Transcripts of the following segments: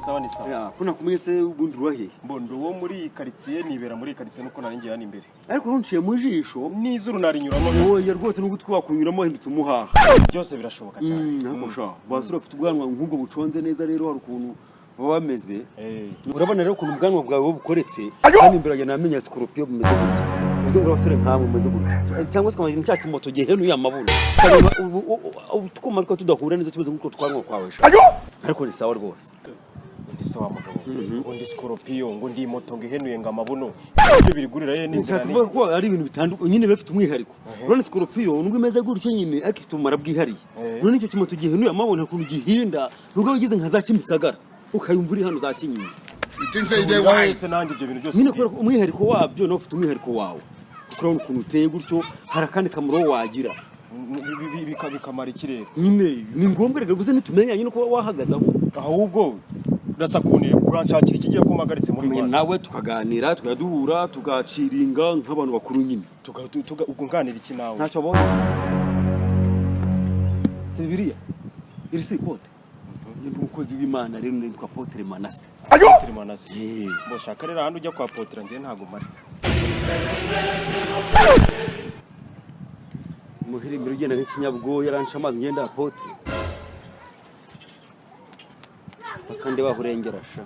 Sawa, ni sawa. Ya, ko nakumwe se ubundi urahe? Mbondo wo muri iyi karitsiye, nibera muri iyi karitsiye, nuko nari ngiye hano imbere. Ariko ntunciye mu jisho. N'izuru narinyuramo. Oya rwose, n'ugutwi wakunyuramo wahindutse umuhaha. Byose birashoboka cyane. Ariko sha, basore bafite ubwanwa nk'ubwo buconze neza rero hari ukuntu baba bameze. Urabona rero ukuntu ubwanwa bwawe bukoretse hano imbere wanjye, namenya sikorupiyo bumeze gutya. Bivuze ngo abasore nkamwe mumeze gutya cyangwa se ukamenya cya kimoto gihenuye amabuno. Ukareba utwuma two tudahura neza, tumeze nk'utwo twanwa kwawe sha. Ariko ni sawa rwose. Ni sawa mugabo. Ngo ndi sikorupiyo, ngo ndi moto, ngo ihenuye ngo amabuno, ibyo birigurira ye n'inzira. Nshatse kuvuga ko ari ibintu bitandukanye nyine, bifite umwihariko. Urabona sikorupiyo nubwo imeze gutyo nyine, ariko ifite ubumara bwihariye. None icyo kimoto gihenuye amabuno, ukuntu gihinda, nubwo wigeze nka za Kimisagara ukayumva uri hano za Kinyinya. You think say they wise? Wese nanjye ibyo bintu byose. Nyine kubera ko umwihariko wabyo, nawe ufite umwihariko wawe, kuko urabona ukuntu uteye gutyo, hari akandi kamaro wagira. Bikamara ikirere. Nyine ni ngombwa reka gusa nitumenya nyine ko wahagaze aho. Ahubwo urasa ku ntego, uranshakira ikigiye ko mpagaritse muri Mwe Rwanda. Nawe tukaganira, tukaduhura, tugaciringa nk'abantu bakuru nyine. Ubwo nganira iki nawe? Ntacyo abonye si Bibiliya iri, si ikote. Njye ndi umukozi w'Imana rero, nitwa Apotre Manase. Apotre Manase? Eh. Boshaka rero ahandi ujya kwa Apotre, njye ntabwo mpari. Muhirimbiri ugenda nk'ikinyabwoya yaranca amazi, ngenda apotre bakande bahurengera sha.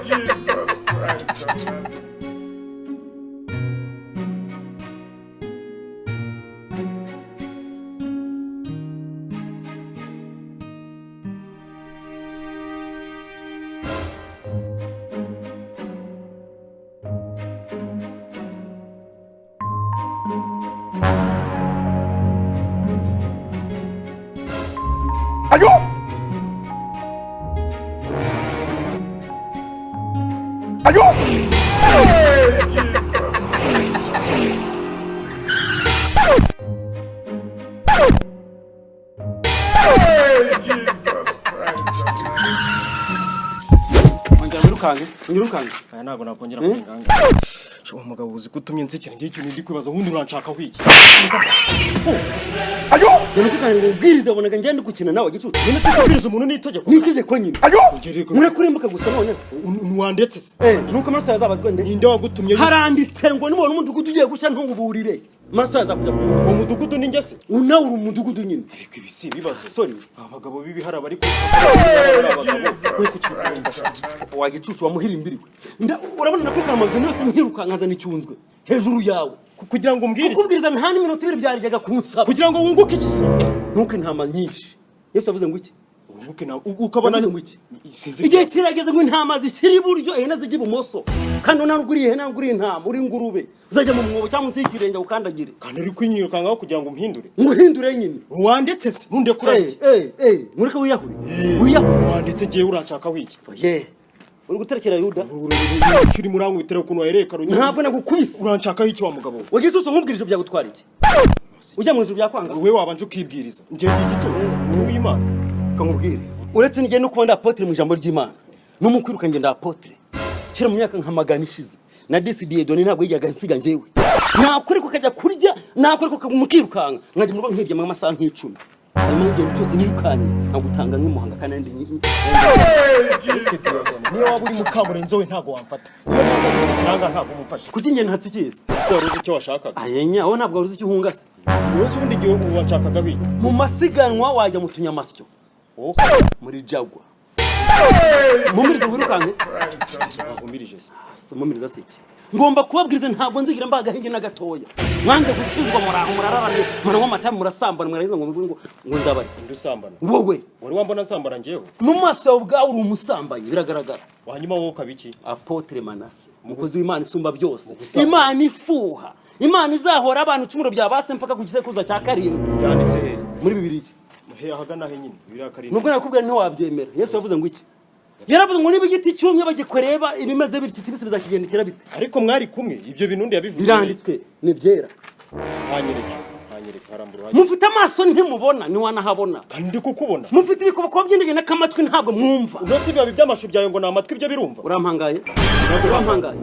Jesus Christ. Almighty. Jesus Christ. Almighty. Ongera wirukanke, ongera wirukanke. Aya ntabwo nakongera kurenga. Uwo mugabo uzi ko utumye nsekera, ngiye ikintu ndi kwibaza, ubundi uranshakaho iki? Genda kwirukanke ngo ubwirize, wabonaga ngenda gukina nawe gicucu. None se kubwiriza umuntu n'itegeko? Ni itegeko nyine. Ongera. Murakurimbuka gusa noneho. Ntiwandetse se? Eh, nuko amaraso yazabazwa nde? Ninde wagutumye? Haranditse ngo nubona umudugudu ugiye gushya ntuwuburire, amaraso yazakujya ku mutwe. Uwo mudugudu ni njye se? Nawe uri umudugudu nyine. Ariko ibi si ibibazo. Sorry. Abagabo b'ibihara bari abagabo we kuki ukumva? Wa gicucu, wamuhirimbiriwe. Urabona nakwikana amaveni yose nkirukanka nkazana icyunzwe hejuru yawe. Kugira ngo umbwirize? Kukubwiriza nta n'iminota 2 byaryaga kunsaba. Kugira ngo wunguke iki se? Ntuke intama nyinshi. Yesu yavuze ngo iki? Wunguke nawe ukabona. Yavuze ngo iki? Sinzi. Igihe kirageze ngo intama zishyire iburyo, ihene zijya ibumoso. Kandi ntabwo uri ihene, ntabwo uri intama, uri ingurube, uzajya mu mwobo cyangwa munsi y'ikirenge ukandagire. Kandi uri kwinyirukankaho kugira ngo umpindure. Nguhindure nyine. Wandetse se, ntundekura iki? Eh, eh, mureke wiyahure, wiyahure. Wandetse, ngiye uranshakaho iki? Ye, uri guterekera Yuda. Icyo urimo urankubitira ukuntu wahereka runyine. Ntabwo nagukubise. Uranshakaho iki wa mugabo we? Wagiye usose nkubwirije, byagutwara iki? Ujya mu ijuru byakwanga? Wowe wabanje ukibwiriza, njye ndi igicucu ni uw'Imana. Kamubwire, uretse n'igihe no kuba ndi apotre mu ijambo ry'Imana no mu kwiruka, ngenda apotre kera mu myaka nka 100 ishize na disi Dieudonné ntabwo yigeraga nsiga. Njyewe nakuri kajya kurya, nakuri mukirukanka, nkajya mu rugo nkiryama amasaha nk'10, hanyuma y'igihembwe cyose nirukanye nkagutanga nk'imuhanga kandi Ese Dieudonné, niyo waba uri Mukamurenzo we ntabwo wamfata, niyo naza gutsikiranga ntabwo umufashe. Kuki njye ntatsikiye se? Kuko wari uzi icyo washakaga. Ayenya, wowe ntabwo wari uzi icyo uhunga se? Wowe se ubundi igihe ubu wanshakagaho iki? Mu masiganwa wajya mu tunyamasyo. Wowe Muri Jagwa. Mpumirize wirukanke. Wahumirije se? Mpumiriza se iki? Ngomba kubabwiriza, ntabwo nzigira mbaga agahenge na gatoya. Mwanze gukizwa, muraho murararamye, muranywa amata, murasambana, mwarangiza ngo nzabare. Indi usambana? Wowe. Wari wambona nsambana njyewe? Mu maso yawe ubwawe uri umusambanyi, biragaragara. Hanyuma wowe ukaba iki? Apôtre Manase, umukozi w'Imana isumba byose. Gusambana. Imana ifuha, Imana izahora abantu icumuro bya base mpaka ku gisekuruza cya karindwi. Byanditse he? Muri Bibiliya. He, ahagana he nyine? Bibiri karindwi? Nubwo nakubwira ntiwabyemera. Yesu yavuze ngo iki? Yaravuze ngo niba igiti cyumye bagikoreba ibimeze bityo, ikibisi bizakigendekera bite? Ariko mwari kumwe, ibyo bintu undi yabivuze? Biranditswe, ni byera. Hanyereke, hanyereke, harambura uhanyereke. Mufite amaso ntimubona, ntiwanahabona. Kandi ndi kukubona. Mufite ibikoboko by'indege n'akamatwi, ntabwo mwumva. Uno si ibibabi by'amashu byawe ngo ni amatwi, ibyo birumva? Urampangaye, urampangaye.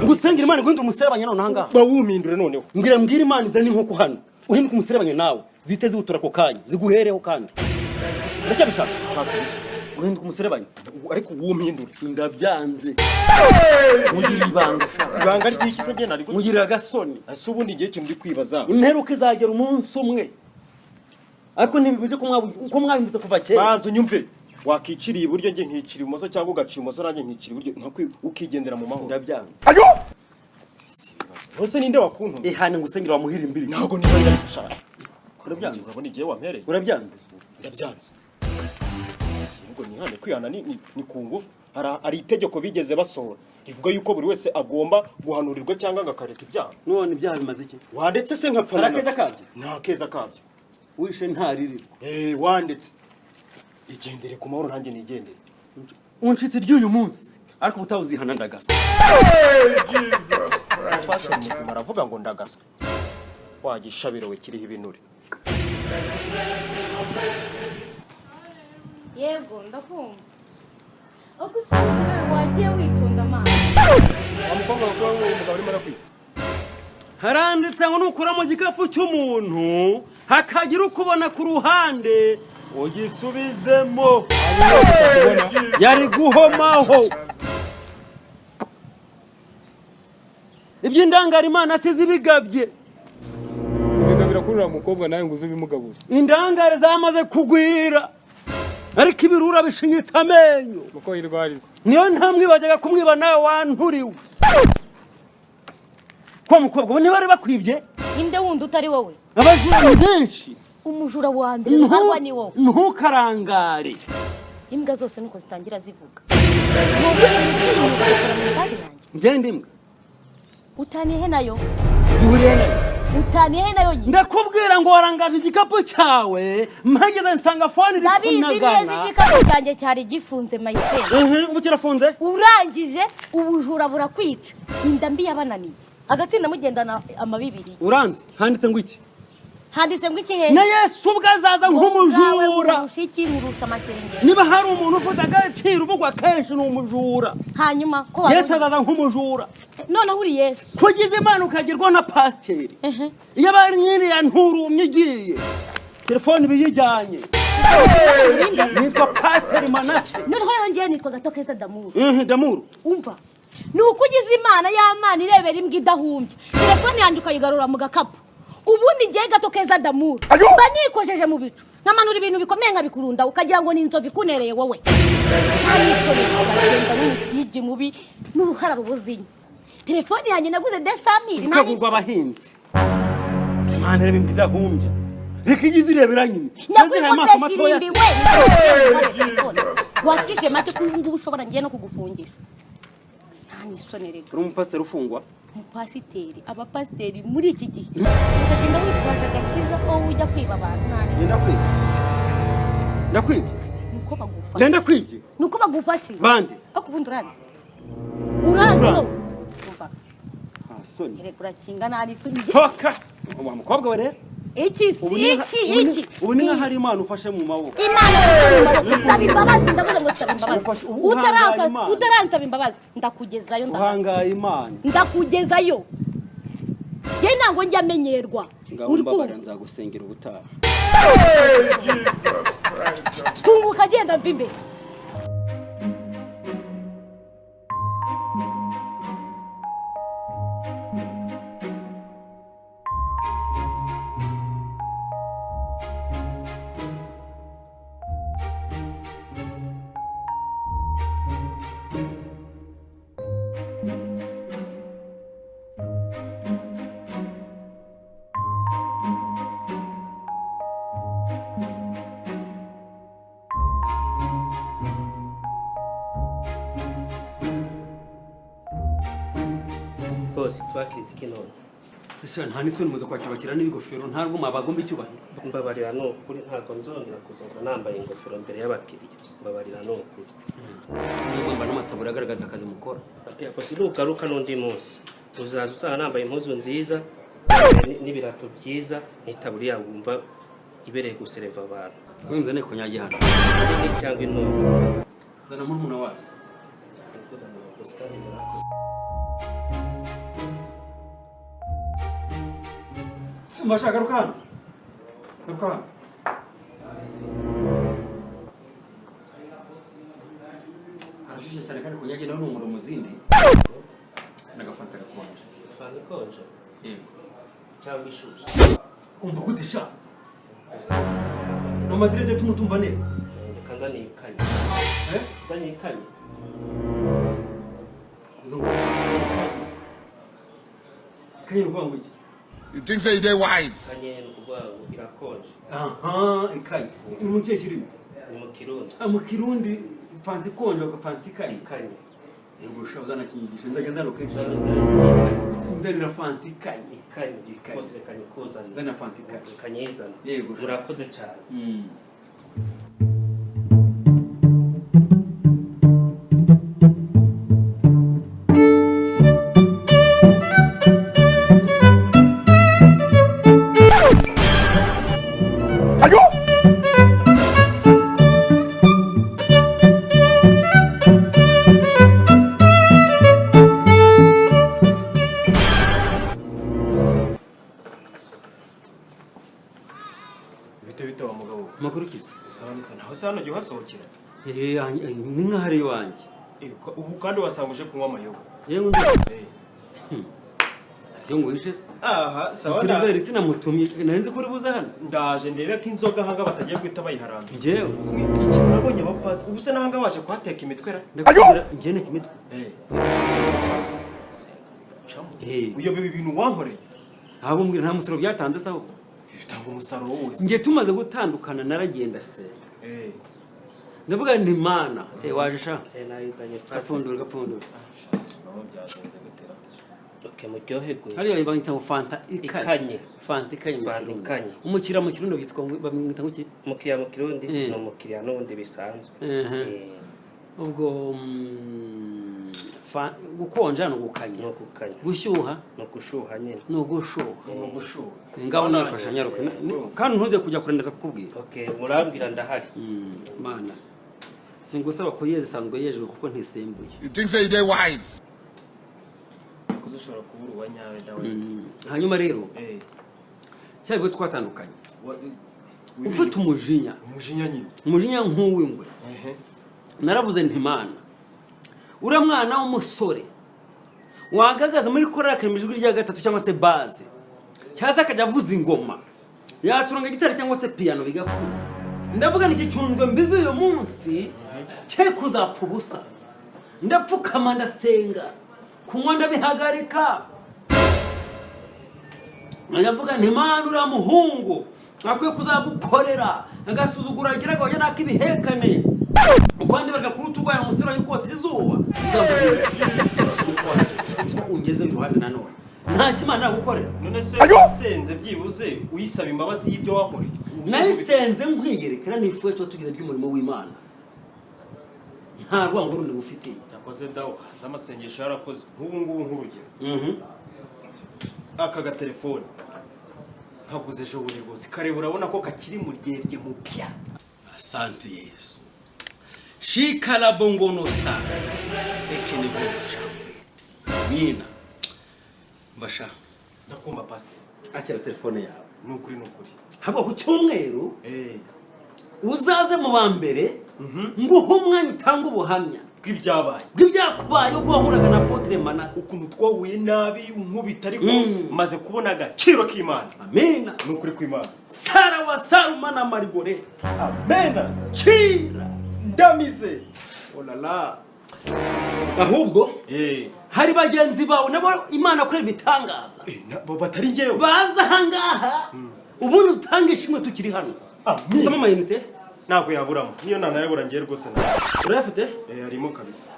Ngusengera Imana iguhindura umuserebanya none ahangaha. Ba wumindure noneho. Mbwira, mbwira Imana izane inkoko hano, uhinduke umuserebanya nawe, zihite ziwutura ako kanya, ziguhereho. Kandi uracyabishaka? Nshaka ibiki? Guhinduka umuserebanya. Ariko wumpindure. Ndabyanze. Mugirira ibanga. Ibanga ry'iki se? Njye nari Mugirira agasoni. Ese ubundi igihe kintu ndi kwibaza. Imperuka izagera umunsi umwe, ariko ntibibije ko mwabivuze kuva kera. Banza unyumve. Wakiciriye iburyo njye nkicira ibumoso, cyangwa ugaciye ibumoso nanjye nkicira iburyo, ukigendera mu mahoro. Ndabyanze. Ntose ninde wakuntumye? Ihane ngusengera wamuhira imbiri. Ntabwo niba ndari gushaka. Urabyanze? Urabona igihe wampereye. Urabyanze? Ndabyanze. Yego, nihane. Kwihana ni ku ngufu. Hari itegeko bigeze basohora rivuga yuko buri wese agomba guhanurirwa cyangwa ngo akareka ibyaha. None ibyaha bimaze iki? Wandetse se nkapfa? Hari akeza kabyo? Nta keza kabyo. Wishe ntaririrwa. Eh, wandetse, igendere ku mahoro nanjye nigendere. Uncitse ry'uyu munsi, ariko ubutaha uzihana ndagaswa. Jesus Christ. Pasiteri muzima aravuga ngo ndagaswe. Wagishabiro we kiriho ibinure. Yego, ndakumva. Ahubwo si wowe wagiye witonda amaso. Wa mukobwa we, umugabo arimo arakwiba. Haranditse ngo nukura mu gikapu cy'umuntu hakagira ukubona ku ruhande, ugisubizemo, yari guhomaho. Iby'indangara Imana asize ibigabye. Bigabira kuri uriya mukobwa nawe ngo uze ubimugabure. Indangare zamaze kugwira, ariko ibirura bishinyitse amenyo. Kuko yirwariza. Niyo ntambwe bajyaga kumwiba, nawe wanturiwe kwa mukobwa we ntibari bakwibye. Inde wundi utari wowe? Abajura ni benshi. Umujura wa mbere ruharwa ni wowe. Ntukarangare. Imbwa zose nuko zitangira zivuga. Wowe uratinyuka ugakora mu ipari yanjye? Ngende imbwa. Utaniye he nayo? Duhuriye nayo? Utaniye he nayo nyine? Ndakubwira ngo warangaje igikapu cyawe, mpageze nsanga phone iri Ndabizi neza. kunagana. Igikapu cyanjye cyari gifunze, my friend. Ubu kirafunze. Urangije ubujura burakwica, inda mbi yabananiye, agatsinda mugendana amabibiri. Uranze, handitse ngo iki? Handitse ngo iki he? Na Yesu ubwo azaza nk'umujura. Nkurusha iki? Nkurusha amasengero? Niba hari umuntu ufite agaciro uvugwa kenshi, ni umujura. Hanyuma ko wari Yesu azaza nk'umujura. Noneho uri Yesu. Kugize Imana ukagerwaho na pasiteri, iyo abari nyine ya nturumye igiye, telefone iba iyijyanye. Nitwa Pasiteri Manase. Noneho rero ngewe nitwa Gato Keza Damuru. Damuru. Umva, ni uko ugize Imana y'amana irebera imbwa idahumbya, telefone yanjye ukayigarura mu gakapu. Ubundi ngewe Gato Keza Damuru mba nikojeje mu bicu, nkamanura ibintu bikomeye nkabikurunda, ukagira ngo ni inzovu ikunereye. Wowe nta n'isoni, uragenda n'umudigi mubi n'uruhara rubuzinyo. Telefone yanjye naguze 200 000. Ikagurwa abahinzi. Imana ireba imbwa idahumbya, reka igize irebera nyine. Sinzira amaso Nyakwikodesha matoya. irimbi we, wacishije make ko ubu ngubu ushobora ngiye no kugufungisha. Nta n'isoni rega. Uri umupasiteri ufungwa? Umupasiteri, abapasiteri muri iki gihe ukagenda witwaje agakiza, wowe ujya kwiba abantu, nta n'isoni. Ngenda kwibye? Ndakwibye? Nuko bagufashe. Ngenda kwibye? Nuko bagufashe. Bande? Ariko ubundi uranze, uranze. Uranze. Wowe umva. Nta soni. Erega urakinga, nta n'isoni. Toka wa mukobwa we rero. Iki si Ubu ni nka- iki? ubu ni- Iki? Ubu ni nka hari Imana ufashe mu maboko. Imana ufashe mu maboko, saba imbabazi. Ndavuze ngo saba imbabazi. Ubu uhangaye Imana. Utaransaba imbabazi, ndakugezayo, ndabasa. Uhangaye Imana. Ndakugezayo. Njye ntabwo njya amenyerwa. Ngaho Uri mbabara, kumva? nzagusengera ubutaha. Jesus Christ. Tunguka, agenda mva imbere. Boss, twakiriza iki none? Sha, nta n'isoni, muza kwakira abakiriya n'ibigofero, nta rwo mwabagomba icyubahiro. Mbabarira, ni ukuri ntabwo nzongera kuzoza nambaye ingofero mbere y'abakiriya. Mbabarira, ni ukuri. Niba mwambara n'amataburiya agaragaza akazi mukora. Boss, nugaruka n'undi munsi uzaza usanga nambaye impuzu nziza n'ibirato byiza n'itaburiya wumva ibereye gusereva abantu. Wemza nteko nyagihano. Nini cyangwa intoya? Zana murumuna wazo. Kuzanira boss, kandi murakoze. Sumba, shaka, garuka hano, garuka hano. Harashyushye cyane kandi kunyage nawe ni umuriro mu zindi n'agafanta gakonje. Fanta ikonje? Yego. Cyangwa ishushe? Kumva gute sha? No madirede tumutumva neza. Reka nzaniye ikanye. Eh? Nzaniye ikanye. Uvuze ngo kanye, ni ukuvuga ngo iki? You think say they wise? Ikanye ni ukuvuga ngo irakonje. Aha, ikanye ni mu kihe kirimi? Ni mu Kirundi. Ah, mu Kirundi fanta ikonje bavuga fanta ikanye. Ikanye. Yego sha, uzanakinyigisha, nzajya nzana kenshi. Nzanira fanta ikanye. Ikanye. Ikanye. Bose, reka nyikuzanire. Nzanira fanta ikanye. Reka nyizane. Yego. Murakoze cyane. Ayo! Bite bite wa mugabo? Amakuru kiza? Bisa nisa naho se hano jya uhasohokera? Eh, ni nk'aho ari iwanjye. Ubu kandi wasanga uje kunywa amayoga. Yewe? Eh. Iyo ngo wishe se? Aha, sawa. Silver sinamutumye, nari nzi ko uri buze hano. Ndaje ndebe ko inzoga ahanga batagiye guhita bayiharambira. Njyewe? Iki nabonye abapasiteri, ubu se n'ahanga waje kuhateka imitwe ra? Ndakubwira njye nteka imitwe. Eh. Camo. Eh. Uyobewe ibintu wankoreye? Ahubwo mbwira, nta musaruro byatanze se ahubwo? Bitanga umusaruro wose. Njye tumaze gutandukana naragenda senga. Ndavuga nti Mana, waje sha. Eh, nayizanye, pastor. Gapfundura, gapfundura. Nabo byagenze gutera. Okay, muryoherwe. Hariya banyita ngo fanta ikanye. Ikanye. Fanta ikanye mu Fanta Kirundi. ikanye. Umukiriya mu Kirundi byitwa bamwita ngo iki? Umukiriya mu Kirundi Eh. ni umukiriya n'ubundi bisanzwe. Mhm. Ubwo gukonja ni ugukanya. Ni ugukanya. Gushyuha? Ni ugushuha nyine. Ni ugushuha. Ni ugushuha. Ngaho nafasha nyaruka. Kandi ntuze kujya kure, ndaza kukubwira. Okay, murambwira, ndahari. Mana, singusaba ko yeze, isanzwe yejejwe kuko ntisembuye. You think say they wise? Kuko ushobora kubura uwa nyawe dawe. Hanyuma rero, Eh. cyabwo twatandukanye ufite umujinya. Umujinya nyine. Umujinya nk'uw'ingwe. Ehe. Naravuze nti Mana, uriya mwana w'umusore wahagaze muri korali akarema ijwi rya gatatu cyangwa se basse, cyangwa se akajya avuza ingoma, yacuranga gitari cyangwa se piyano bigakunda, ndavuga nti iki cyunzwe mbizi uyu munsi cye kuzapfa ubusa. Ndapfukama, ndasenga, kunywa ndabihagarika. Ndavuga nti Mana, uriya muhungu akwiye kuzagukorera, agasuzugura agira ngo wajya nak'ibihekane ukwandi bagakuru urwaye umusore wari kota izuba, kuko ungeze iruhande nanone nta kimana nagukorera. None se wasenze byibuze uyisaba imbabazi y'ibyo wankoreye? Nayisenze nkwiyerekana n'ifu tuba tugize ry'umurimo w'Imana, nta rwango rundi bufitiye. Cyakoze dawa z'amasengesho yarakoze. Nk'ubu ngubu, nk'urugero, aka gatelefone nkaguze ejo bundi rwose, kareba, urabona ko kakiri mu ryerye mupya. Asante Yesu. Shikala bongono sana tekene hodo shambwe nyina mbasha. Ndakumva, pasiteri. Akira telefone yawe. Ni ukuri, ni ukuri. Haba ku cyumweru Eh. uzaze mu ba mbere, nguhe umwanya utanga ubuhamya bw'ibyabaye. Bw'ibyakubaye ubwo wahuraga na Apotre Manase. Ukuntu twahuye nabi nkubita, ariko maze kubona agaciro k'Imana. Amina. Ni ukuri kw'Imana. Sara wa Saruma na Marigorete. Amena. Cira. Ndamize olala. Ahubwo Eh. hari bagenzi bawe nabo Imana akorera ibitangaza. Eh, bo batari njyewe? Baza ahangaha ubundi utange ishimwe tukiri hano. Amin. Utama amayinite? Ntabwo yaburamo, niyo nanayabura ngewe rwose nawe. Urayafite? Eh, harimo kabisa.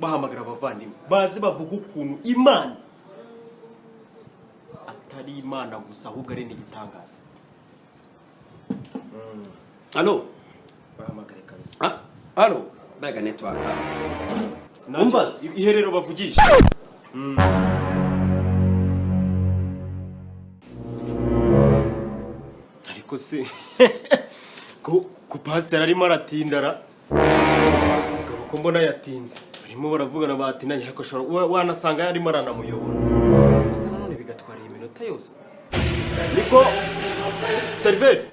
Bahamagara abavandimwe baze bavuga ukuntu Imana atari Imana gusa, ahubwo ari n'igitangaza. Allo? Bahamagare kabisa. Ah, allo, baga network. Umva iherero bavugisha. Ariko se ko pasiteri arimo aratindara, mugabo, ko mbona yatinze? Barimo baravugana batinanye, ariko ashobora wanasanga yarimo aranamuyobora gusa nanone bigatwara iyi minota yose. Niko seriveri,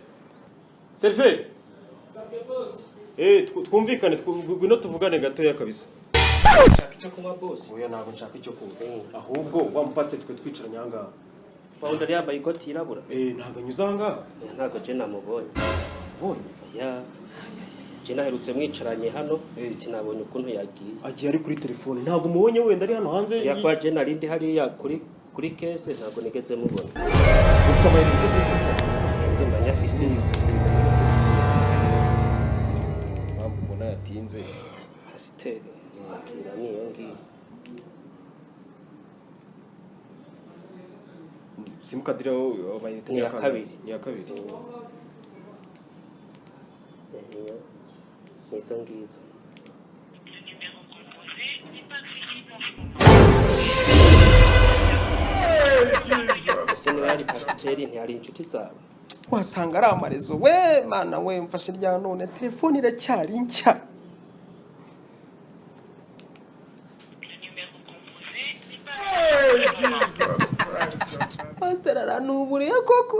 seriveri, twumvikane, ngwino tuvugane gatoya kabisa. Shaka icyo kunywa, boss? Oya, ntabwo nshaka icyo kunywa, ahubwo wa mupatse twe twicaranye aha ngaha. Wawundi yari yambaye ikoti yirabura? Ntabwo anyuze aha ngaha. Oya, ntabwo je namubonye. Ubonye? Oya, je naherutse mwicaranye hano, sinabonye ukuntu yagiye. Agiye ari kuri telefone, ntabwo umubonye? Wenda ari hano hanze. Oya, kwa je nari ndi hariya kuri caisse, ntabwo nigeze mubona. Ufite amayinite kuri telefone? Ndumva nyafise. Niza niza niza kuri telefone. Impamvu mbona yatinze. Pasiteri, akira niyo ngiyo. Simukadi iriho amayinite? Ni iya kabiri. Ni iya kabiri. Niyo, nizo ngizo. Le numéro composé n'est pas accessible en ce moment. Ese niba yari pasiteri, ntiyari inshuti zawe? Wasanga ari amarezo we. Mana we, mfashe rya none, telefone iracyari nshya. Le numéro composé n'est pas accessible en ce moment. Pasiteri aranuburiye koko.